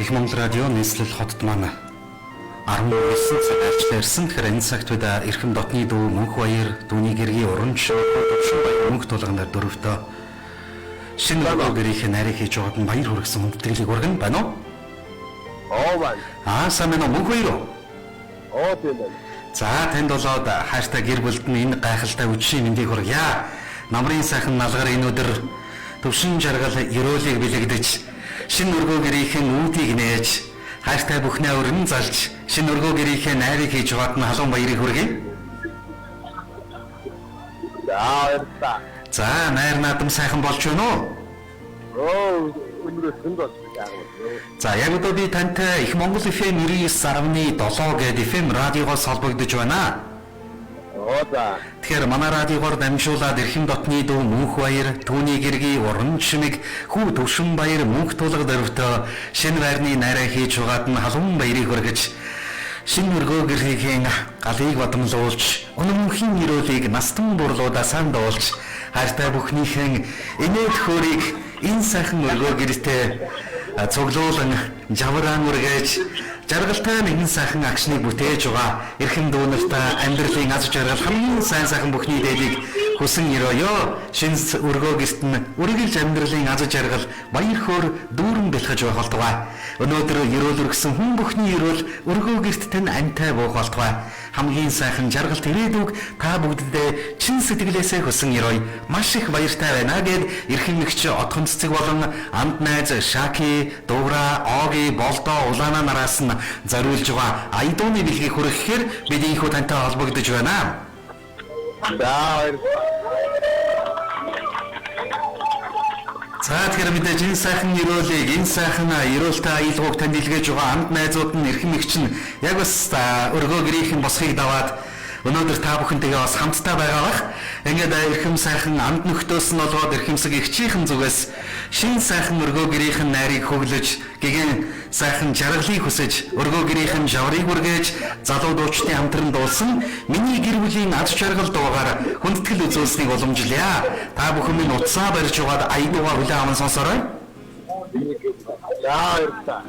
Их Монгол радио нийслэл хотод маань 19 цаг ажиллаж ирсэн. Тэгэхээр энэ цагт бид Эрхэм дотны дүү Мөнх Баяр, дүүний гэргийн урамч Төвшин Баяр мөнх тулганаар дөрөвдөө шинэ өргөө гэрийнхээ нарийг хийж байгаад нь баяр хүргэсэн хүндэтгэлийг өргөн байна уу? Оо байна. Аа, сайн байна уу, Мөнх Баяр уу? Оо, тийм байна. За, танд болоод хайртай гэр бүлд нь энэ гайхалтай үдшийн мэндийг хүргье. Намрын сайхан налгаар энэ өдөр төвшин жаргал ерөөлийг бэлэгдэж, шинэ өргөө гэрийнхэн үүдийг нээж, хайртай бүхнээ өрн залж, шинэ өргөө гэрийнхээ найрыг хийж байгаад нь халуун баярыг хүргэе. За, баярлалаа. За, найр наадам сайхан болж байна уу? Оо, өнөрөө зөнд болж байгаа. За, яг одоо би тантай Их Монгол FM 99.7 гээд FM радиогоос холбогдож байна. Оо, за. Тэгэхээр манай радиогоор дамжуулаад Эрхэм дотны дүү Мөнх Баяр, түүний гэргийн уран чимэг, хүү Төвшин Баяр мөнх тулга дөрвтөө шинэ байрны найраа хийж байгаад нь халуун баярыг хүргэж, шинэ өргөө гэрхийн галыг бадамлуулж, үнэн мөнхийн өрөөлийг настан бурлуудаа сан дуулж, хайртай бүхнийхэн инээд хөөрийг энэ сайхан өргөө гэртээ цуглуулан жавраан үргэж, жаргалтай нэгэн сайхан агшныг бүтээж байгаа. Эрхэм дүү нартай амьдралын аз жаргал хамгийн сайн сайхан бүхний дээлийг хүсэн өрөөё. Шинэ өргөө гэрт нь үргэлж амьдралын аз жаргал баяр хөөр дүүрэн бэлхэж байх болтугай. Өнөөдөр өрөөл өргөсөн хүн бүхний өрөөл өргөө гэрт тань антай буух болтугай. Хамгийн сайхан жаргалт ирээдүг та бүгддээ чин сэтгэлээсээ хүсэн өрөөе. Маш их баяртай байна гэд эрхэм мэгч Отхон цэцэг болон анд найз Шаки, Дуура, Оги, Болдоо, Улаана нараас нь зориулж байгаа аядууны бэлгийг хүргэхээр бид ийхүү тантай холбогдож байна. За, баярлалаа. За, тэгэхээр мэдээж энэ сайхан өрөөлийг, энэ сайхан өрөөлтэй аялгауг танд илгээж байгаа анд найзууд нь эрхэм мэгч нь яг бас өргөө гэрийнхэн босхийг даваад өнөөдөр та бүхэнтэйгээ бас хамтдаа байгаа бах. Ингээд эрхэм сайхан анд нөхдөөс нь болоод эрхэмсэг эгчийнхэн зүгээс шин сайхан өргөө гэрийнхэн найрыг хөглөж, гэгэн сайхан жаргалыг хүсэж, өргөө гэрийнхэн жаврыг үргээж, залуу дуучдын хамтран дуулсан миний гэр бүлийн аз жаргал дуугаар хүндэтгэл үзүүлсэнийг уламжлая. Та бүхэн минь утсаа барьж угаад аялгаугаа хүлээн аван сонсоорой. За, баярлалаа.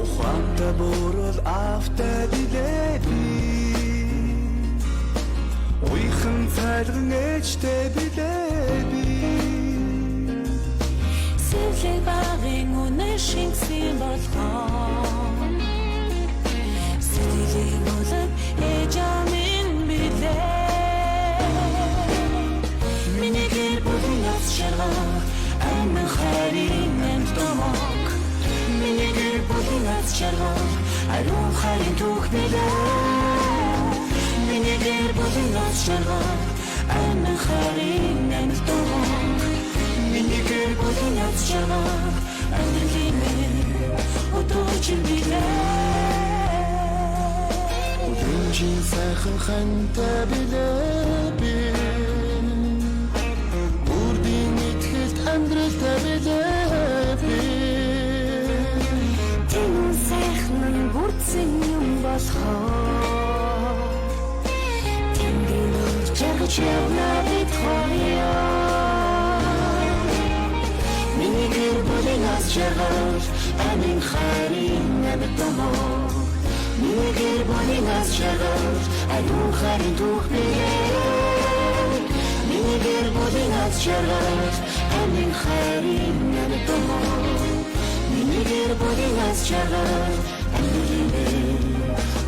Ухаантай бүрэл автай билээ би. Уйхан цайлган ээжтэй билээ би. Сэвлэг багын үнэ шингсэн болгон сэтгэлийн үлэг ээж амин билээ. Миний гэр бүлийн аз жаргал амин хайрын амьд домог. Миний гэр бүлийн аз жаргал ариун хайрын түүх билээ. Миний гэр бүлийн аз жаргал амин хайрын амьд домог. Миний гэр бүлийн аз жаргал амьдралын өдөржин билээ. Өдрийн сайхан хантай билээ би. Үрдийн итгэлт амьдралтай билээ би. Тэн сайхан нь бүрдсэн юм болохоор Тэнгэн жаргаж явна бид хоёр. Миний гэр бүлийн аз жаргал амин хайрын амьд домог. Миний гэр бүлийн аз жаргал ариун хайрын түүх билээ. Миний гэр бүлийн аз жаргал амин хайрын амьд домог. Миний гэр бүлийн аз жаргал амьдралын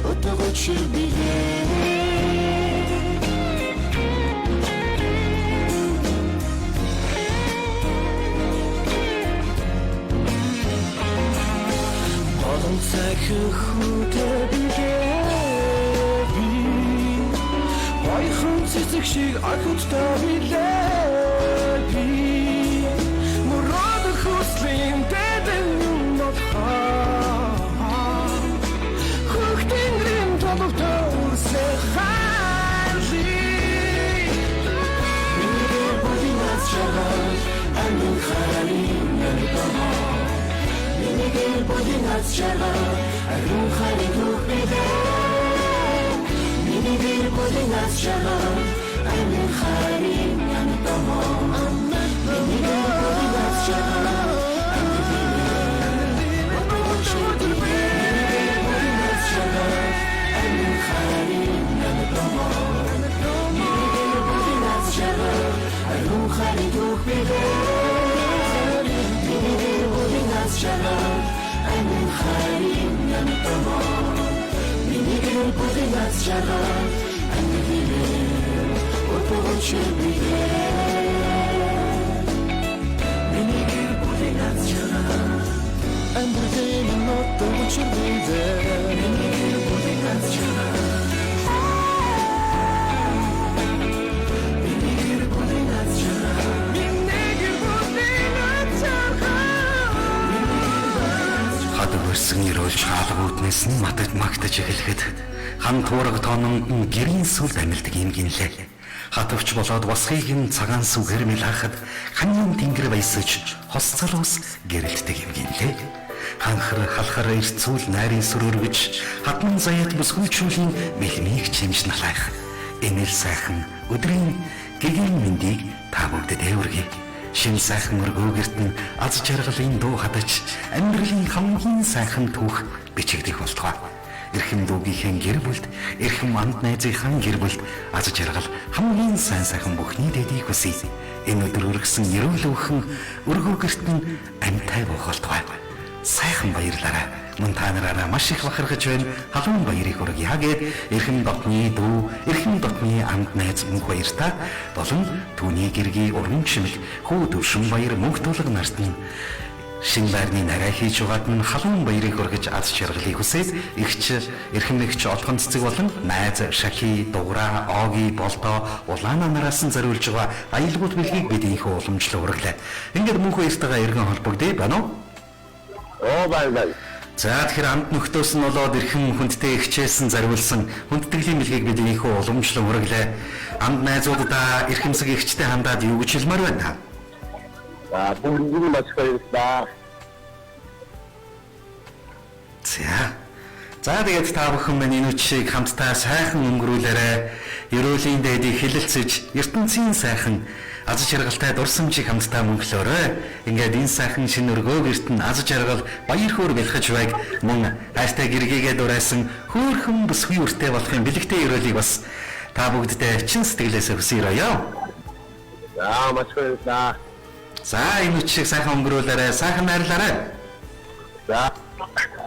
утга учир билээ. Олон сайхан хүүтэй билээ би. Баяхан цэцэг шиг охидтой билээ би. Мөрөөдөх хүслийн дэдэн юм болохоор гэр бүлийн аз жаргал ариун хайрын түүх билээ. Миний гэр бүлийн аз жаргал амин хайрын амьд домог. Миний гэр бүлийн аз жаргал учир билээ. Миний гэр бүлийн аз жаргал амин хайрын амьд домог. Миний гэр бүлийн аз жаргал ариун хайрын түүх билээ. Миний гэр бүлийн аз жаргал амин хайрын амьд домог. Миний гэр бүлийн аз жаргал амьд билээ. Утга учир билээ. Миний гэр бүлийн аз жаргал Амьдралын минь утга учир билээ. Миний гэр бүлийн аз жаргал Миний гэр бүлийн аз жаргал Миний гэр бүлийн аз жаргал. Хад өрсөн өрөөлж хаалга үүднээс нь матад магтаж эхлэхэд хан туурга тоононд нь гэрийн сүлд амилдаг юм гинлээ. Хатавч болоод босхийг нь цагаан сүгээр мэлхахад ханийн тэнгэр баясаж хос залуус гэрэлтдэг юм гинлээ. Ханхар халахар эрцүүл найрын сүр өргөж хатман заяат бүсгүйчүүлийн бэлмийг чимж налайх. Энэл сайхан өдрийн гэгээн мэндийг та бүгдэд өргөе. Шин сайхан өргөөгөрт нь аз жаргалын дуу хадаж амьдралын хамгийн сайхан түүх бичигдэх болтугай. Эрхэм дүүгийнхээ гэр бүлд, эрхэм анд найзынхаа гэр бүлд аз жаргал хамгийн сайн сайхан бүхний дэдийг хүсье. Энэ өдөр өргөсөн ерөөл өвхөн өргөөгөрт нь амьтай бох болтугай. Сайхан баярлаарай. Мөн та нараараа маш их бахархаж байна. Халуун баярыг хүргье гээд эрхэм дотны дүү, эрхэм дотны анд найз мөнх баяртай болон түүний гэргий уран чимэг хүү төвшин баяр мөнх тулга нарт нь шин байрны нарай хийж байгаад нь халуун баярыг хүргэж аз жаргалыг хүсээд эгч эрхэм нэгч олгон цэцэг болон найз Шахи, Дуграа, Оги, Болдоо, Улаана нараас нь зориулж байгаа аялгууд бэлгийг бид энэхүү уламжлал хүргэлээ. Ингээд мөнх баяртайгаа эргэн холбогдъё байна уу? Оо бай бай. За тэгэхээр амт нөхдөөс нь болоод эрхэм хүндтэй хичээсэн зориулсан хүндэтгэлийн бэлгийг бид энэхүү уламжлан хүргэлээ. Амд найзуудаа эрхэмсэг эгчтэй хандаад юу гэж хэлмээр байна та? За бүгдийг маш их баярлалаа. За. За тэгээд та бүхэн минь энэ үчиг хамтдаа сайхан өнгөрүүлээрэй. Ерөөлийн дээдийг хэлэлцэж, ертөнцийн сайхан аз жаргалтай дурсамжийг хамтдаа мөнхлөөрэй. Ингээд энэ сайхан шинэ өргөөг эртэн аз жаргал баяр хөөр бэлхэж байг мөн хайртай гэргийгээ дурайсан хөөрхөн бүсгүй үртэй болохын бэлэгтэй ерөөлийг бас та бүгддээ чин сэтгэлээсээ хүсье ёо. За маш их баярлалаа. За энэ үчиг сайхан өнгөрүүлээрэй, сайхан найрлаарай. За.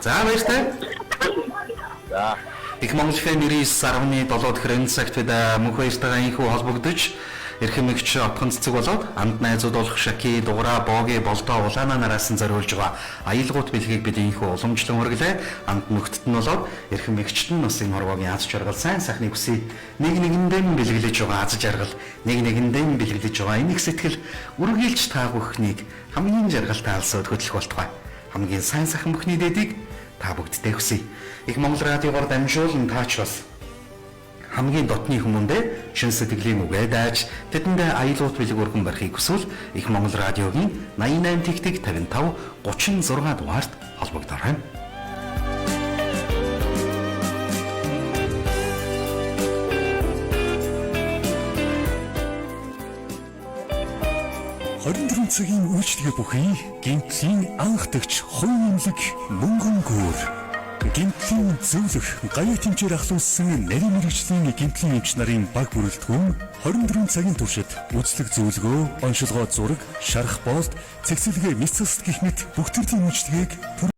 За баяртай. За. Их Монгол FM 99.7 дахь энэ цагт бид мөнх баяртайгаа инхүү холбогдож эрхэм мэгч отхон цэцэг болоод анд найзууд болох Шаки, Дуграа, Боги, Болдоо, Улаана нараас нь зориулж байгаа аялгууд бэлгийг бид инхүү уламжлан хүргэлээ. Анд нөхдөд нь болоод эрхэм мэгчд нь бас энэ хорвоогийн аз жаргал сайн сайхныг хүсье. Нэг нэгэндээ нь бэлгэлж байгаа аз жаргал, нэг нэгэндээ нь бэлгэлж байгаа энэ их сэтгэл үргэлж та бүхнийг хамгийн жаргалтай алсууд хөтлөх болтугай. Хамгийн сайн сайхан бүхний дэдийг та бүгдтэй хүсье. Их Монгол радиогоор дамжуулан таач бас хамгийн дотны хүмүүндээ шин сэтгэлийн үгээ дайж тэдэндээ аялуут бэлэг өргөн барихыг хүсвэл Их Монгол радиогийн 88 тэгтэг 55 36 дугаарт холбогдоорой. Цагийн үйлчлэгээ бүхий гэмтлийн анхдагч хувийн эмнэлэг мөнгөн гүүр. Гэмтлийн зөвлөх гаяа тэмцээр ахлуулсан нарийн мэргэжлийн гэмтлийн эмч нарын баг бүрэлдэхүүн 24 цагийн туршид үзлэг зөвлөгөө, оншилгоо зураг, шарах боолт, цэгцэлгээ мэс засалт гэх мэт бүх төрлийн үйлчлэгийг